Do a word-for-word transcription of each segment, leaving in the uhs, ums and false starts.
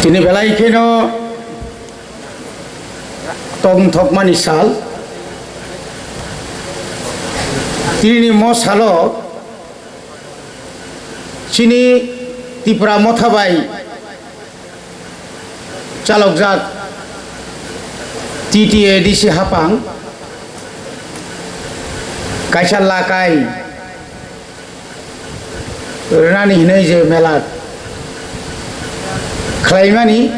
Tini belai kheno tongthokmani sal. Tinini mo salo chini Tipra Motha bai chalokjak T T A D C hapang kaisa lakai rwnani hinwi je mela khlaimani,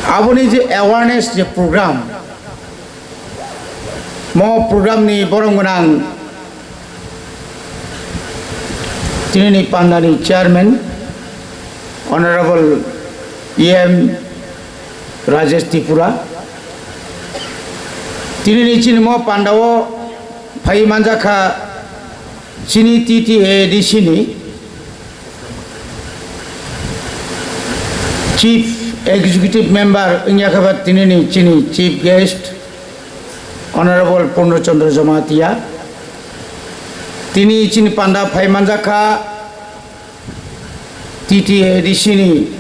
aboni je awareness je program, mo program ni borom gwnang tinini pandani chairman Honorable E M Rajesh Tripura, tinini chini mo pandao phai manjakha chini T T A D C ni Chief Executive Member wngya khe ba tinini chini Chief Guest Honorable Purno Chandra Jamatia. Tini chini panda phai manjakha T T A D C ni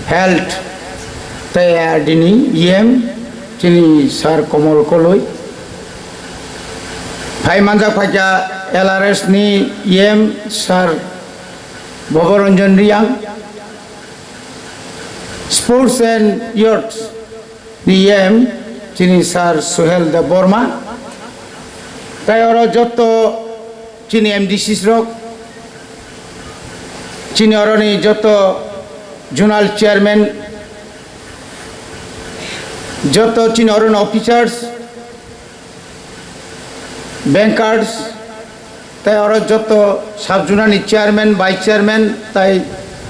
Health tei A R D ni E M chini Sir Komol Koloi. Phai manjak phaikha L R S ni E M Sir Bhoboranjan Riang, Sports and Youth ni E M chini Sir Suhel Debbarma, tei oro jotto chini M D Cs rok, chini oroni jotto Zonal Chairman, jotto chini oroni officers, bankers, tei oro jotto sub zonal ni chairman, vice chairman tei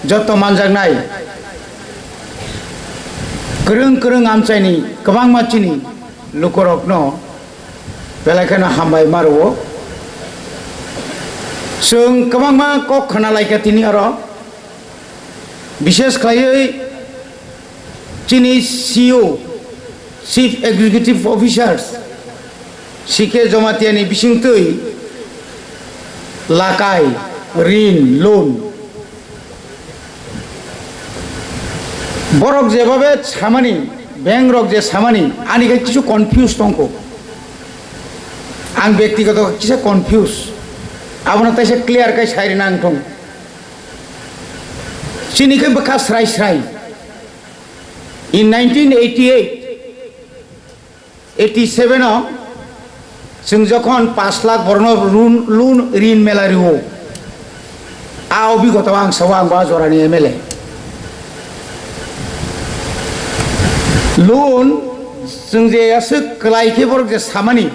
jotto manjaknai kwrwng kwrwng amchaini kwbangma chini lukurokno belai kheno hambai ma rwo. Chwng kwbangma kok khna laikha tini oro, bishesh khlaiwi chini C E O, Chief Executive Officers, C K Jamatia ni bisingtwi lakai, rin, loan. Borok jebabe samani, bank rok je samani, ani khe kisu confuse tongkho. Ang bektigoto kisa confuse. Abono taisa clear khe sai rina ang thung. Chini khe bwkha srai srai. In nineteen eighty-eight, eighty-seven o chwng jokhon pash lakh borokno run, loan rin mela rwo, a obigota o ang sao, ang bo a jorani M L A. Loan chwng je aswk kwlai khe borok je samani,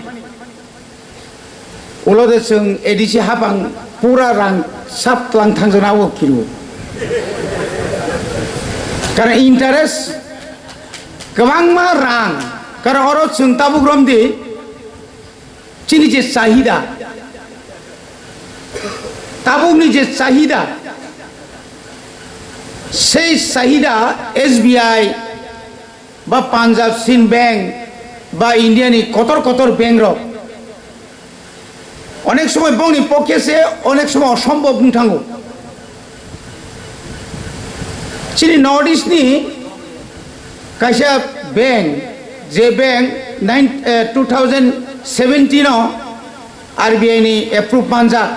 ulo de chwng A D C hapang pura rang sap tlang thangjakna o kiro. Karon interest kwbangma rang, karon oro chwng tabuk romdi chini je chahida, tabukni je chahida, sei chahida S B I ba Punjab Sind Bank ba India ni kotor kotor bank rok onek somoi bongni pokhe se onek somoi osombob wng thango. Chini North East ni kaisa bank, je bank nine, eh, two thousand seventeen o R B I ni approve manjak,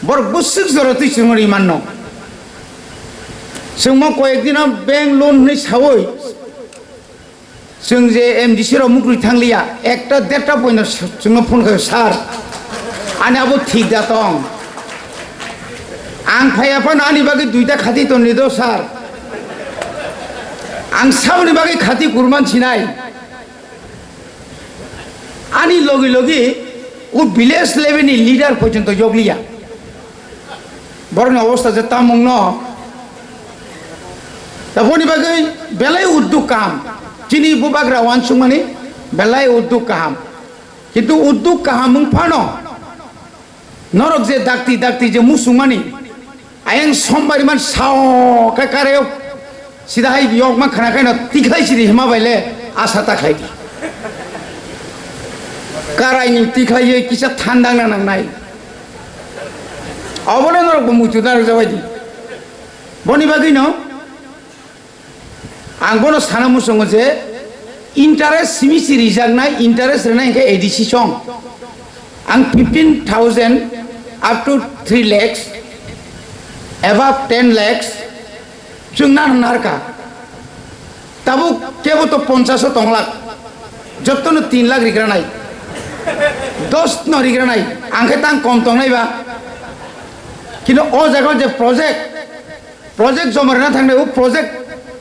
borok bwswk jora twi chwngno ri manno. Chwngmo koyek dino bank loan hwnwi sawi, chwng je M D C rok mukrwi thangliya, ekta derta poino chwngno phone khaio, "Sir, ani abo thik da tong. Ang phaiya phano ani bagwi duita khati tonwi do, sir. Ang saboni bagwi khati kurman sinai." Ani logi logi o village level ni leader porjonto yokliya. Borokni obostha je tamungno, taboni bagwi belai udduk kaham. Chini bubagra wansukmani belai udduk kaham. Kintu udduk kaham wng phano norok je dakti dakti je musungmani, ayang sombai man sao khe kareo sida hai yokma khana khaino tikhlai sidi hima baile asa ta khlai di. Karaini tikhlai ye kisa thandang na nangnai. Obono norok bo muitu narwk jabai di. Boni bagwino ang bono sana muchungo je interest simi si rijaknai, interest rwnai hwnkhe A D C song. Ang fifteen thousand up to three lakhs, above ten lakhs, chwng nang narwkha. Tabuk kebo to ponchash o tong lak, jottono tin lakh rigranai, dos no rigranai, ang khe tang kom tongnai ba. Kintu o jaga je project, project joma rwna thangnai, o project,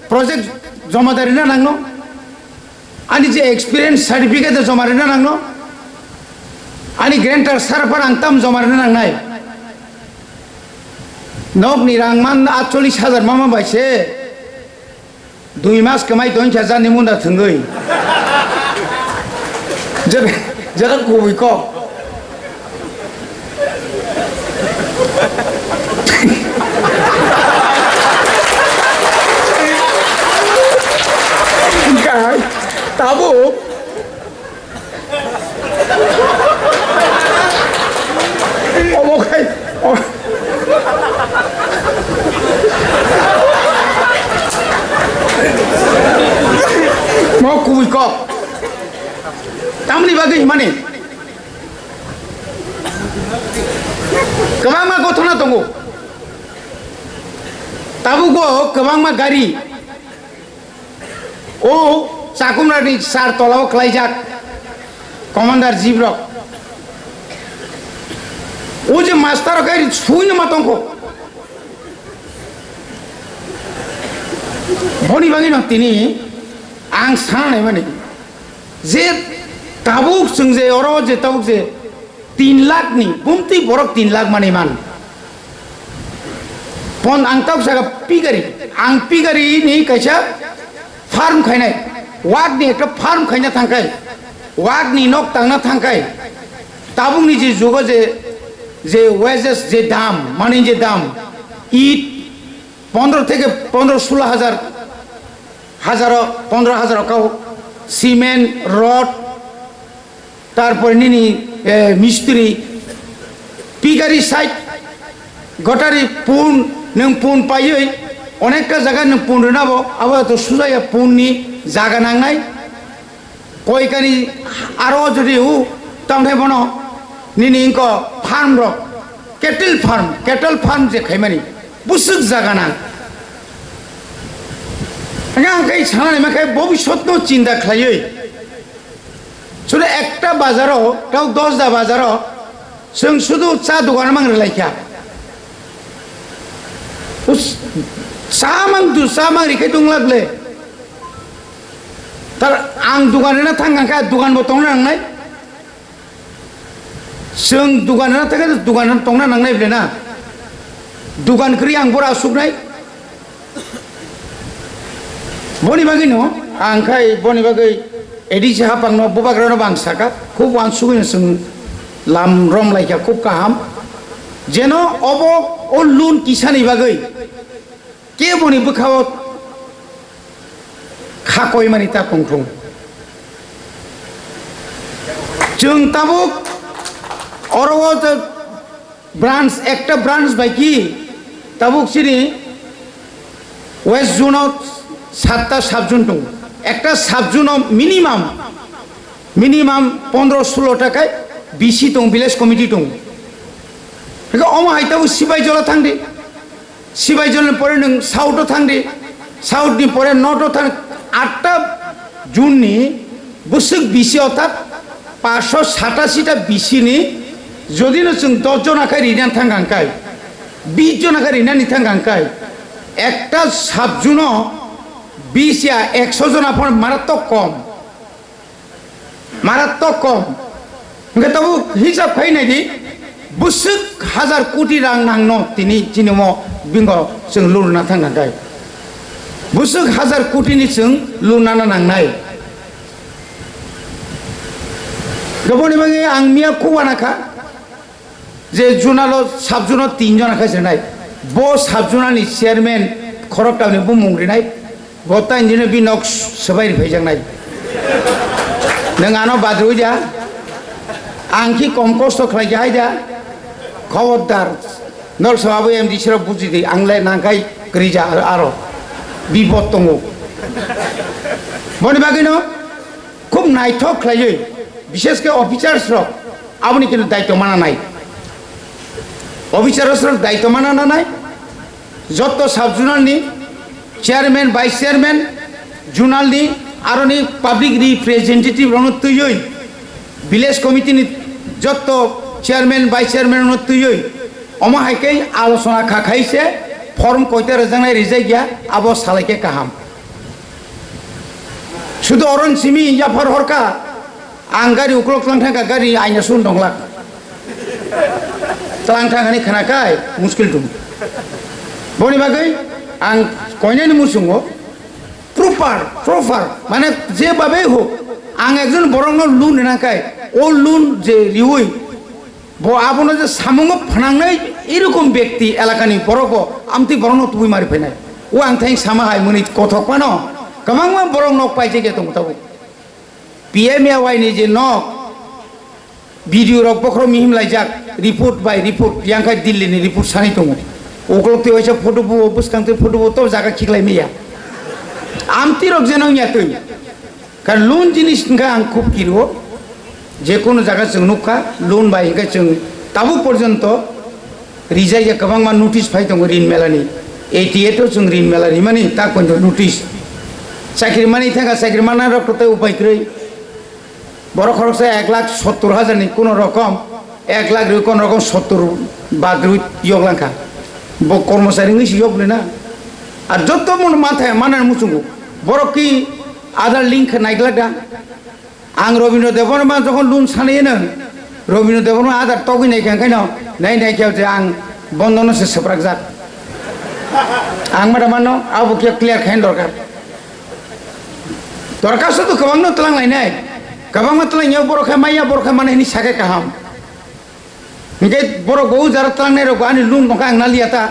project joma da rwna nangno. Ani je experience certificate joma rwna nangno. Ani guarantor sar phar ang tam joma rwna nangnai. Nok ni rang man atchollish hajar mama bai se. Dui mas kwmai tong kha jani munda thwngwi. Je, jera kubui kok. Kai, tabuk. Omo khai, o-, mo kubui kok. Tamni bagwi himani. Kwbangma gothona tongo. Tabukbo kwbangma gari. O Chakumrani sar tolao khlaijak commander jeep rok. O je master rok ai suino ma tongkho. Boni bagwi no tini ang sana naimani je tabuk chwng je oro je tabuk je tin lakh ni bumtwi borok tin lakh manwi man. Pon ang tok saka pigari, ang pigari ni kaisa farm khainai, wak ni ekta farm khaina thangkai, wak ni nok tangna thangkai. Tabuk ni je jugo je, je wages je dam, mani je dam, it pondro theke pondro solo hajar, hajaro pondro hajaro kau, cement, rod, tarpore nini, eh, mistri, pigari side, gotari pun, nwng pun paiwi, onekta jaga nwng pun rwnabo, abo to sujaya pun ni jaga nangnai. Koikani aro jodi u, tamthai bono, nini inko farm rok, cattle farm, cattle farm je khaimani, busuk jaga nang. Nga ang kai sana naima khai bobiswt no chinta khlaiwi. Sudu ekta bazaro, tau dos da bazaro, chwng sudu cha dogan mang rwlaikha. Us-, cha mang du, cha mang rikhe tong lagle. Tar ang dogan rwna thang kha, dogan bo tongna nangnai. Chwng dogan rwna thang kha, dogan tongna nangnai ble na. Dogan kwrwi ang bora asuknai. Boni bagwi no, ang khai boni bagwi A D C hapang no bubagra no bang saka, khub wansugwi no chwng lam rom laikha, khub kaham. Jeno obo o loan kisani bagwi keboni bwkhao kha koimani ta tongthung. Chwng tabuk oro o je branch, ekta branch bai ki tabuk chini West Zone o satta sub zone tongo. Ekta sub zone o minimum, minimum pondro solo ta khai B C tongo, village committee tongo. Hingke omo hai tabuk Sibai Jola thangdi. Sibai Jola ni pore nwng south o thangdi. South ni pore north o thang. Atta zone ni bwswk B C orthat paanshsho satasi ta B C ni jodi no chwng dos jona khai rina thang kha hwnkhe, bis jona khai rinani thang kha hwnkhe, ekta sub zone o bis ya ekso jona phano maratok kom. Maratok kom. Hwnkhe tabuk hisab khai nai di, bwswk hajar koti rang nangno tini chini omo bingo chwng loan rwna thang kha hwnkhe. Bwswk hajar koti ni chwng loan rwna nangnai. Gaboni bagwi ang miya khub uana kha je zonal o sub zone o tin jona khai se nai. Bo sub zone ni chairman khoroktam ni bumung rinai. Bo ta engineer bi nok swbai ri phaijaknai. Nwng ano badrwi da. Ang khi kom kosto khlai kha hai da. Khobordar. Nok swbai M D C rok buji di. Ang le nang khai rija aro bipod tongo. Boni bagwino khub naithok khlaiwi, bishesh khe officers rok aboni kintu daityo mana nai. Officers rok daityo mana nanai, jotto sub zonal ni chairman, vice chairman, zonal ni aroni public representative rokno twiwi, village committee ni jotto chairman, vice chairman rokno twiwi, omo hai khe alochona kha khai se form koita rwjaknai rijak ya, abo salai khe kaham. Sudu oron simi yaphar horka, ang gari uklok tlang thangkha, gari aina sun donglak. Tlang thangani khana kai muskil tung. Boni bagwi ang koinani musungo proper, proper, mane je babe hok, ang ekjon borokno loan rina kai, o loan je riwi, bo abono je samungo phnangnai, erokom bekti elakani borok bo amtwi borokno tubui mari phainai. O ang theng sama hai mwnwi kothok phano kwbangma borok nok paijak ya tongo tabuk. P M A Y ni je nok, B D O rok bokhorok mihim laijak, report by report, yang khai Delhi ni report sanai tongo. Uklok twi waisa photo bo, bwskang twi photo bo, to jaga khiklai maya. Amtwi rok je nang ya twi. Karon loan jinis hwnkha ang khub kirio, je kono jaga chwng nukha, loan bai hwnkhe chwng tabuk porjonto rijak ya kwbangma notice phai tongo rin melani, eighty eight o chwng rin mela rimani ta koino notice. Chakri mani thangkha, chakri manai rok to tei upai kwrwi. Borok khoroksa ek lakh sottor hajar ni kono rokom, ek lakh rwi kono rokom sottor bad rwi yok langkha. Bo kormochari wngwi se yok le na. Ar jotto mono manthai manani muchungo. Borok ki Aadhaar link khe naiglak da. Ang Robindra Debbarma jokhon loan sanai nang, Robindra Debbarma Aadhaar togwi naikha, hwnkhe no nai naikha je ang Bandhan no se swprakjak. Ang mada mano abo khe clear khaina dorkar. Dorkar se to kwbangno twlang lainai. Kwbangma twlang ya borok khe maya, borok khe mane hini sakhe kaham. Hingke borok bo jara tlangnai rok ani lung tongkha ang naliya ta.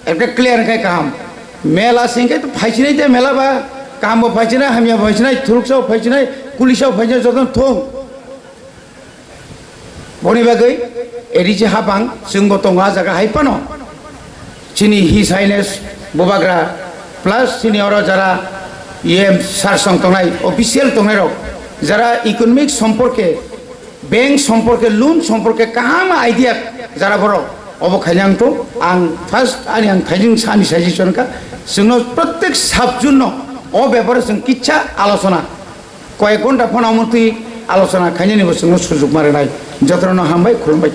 Ekta clear hingke kaham. Mela se hingke to phaisinai te mela ba kaham bo phaisinai, hamya bo phaisinai, thuruksa bo phaisinai, kulisa bo phaisinai, jotono thung. Boni bagwi A D C habang chwngbo tongo ah jaga hai phano. Chini His Highness Bubagra plus chini oro jara E M sir song tongnai, official tongnai rok, jara economic somporke, bank somporke, loan somporke kaham idea jara borok obo khaina ang tong. Ang first ani ang thaijing sani suggestion ka, chwngno protek sub zone no o bepare chwng kitsa alochona koyek ghonta phano omo twi alochona khainani bo chwngno sujuk ma rwnai. Jotono hambai, khulumbai.